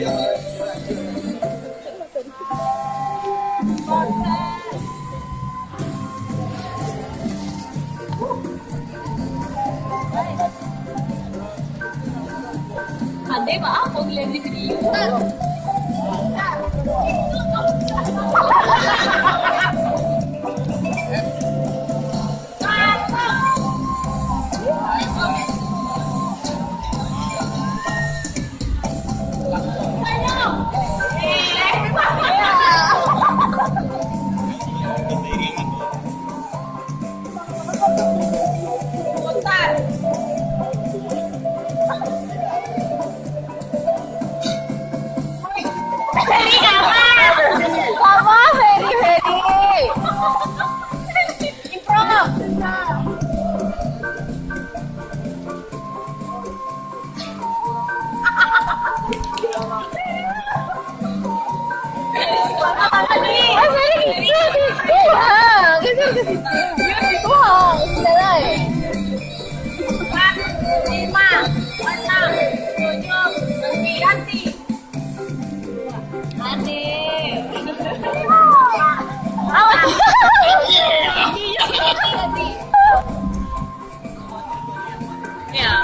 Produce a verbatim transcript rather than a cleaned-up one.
Ade, ba apo giliran di video? Apa, Ferry, Ferry? Improv. Eh, Ferry, ke situ, ke situ, ha. Geser ke situ. Wah, sudah lah, eh. Empat, lima, enam, tujuh, sembilan, ganti. Ade. Awas. Ya.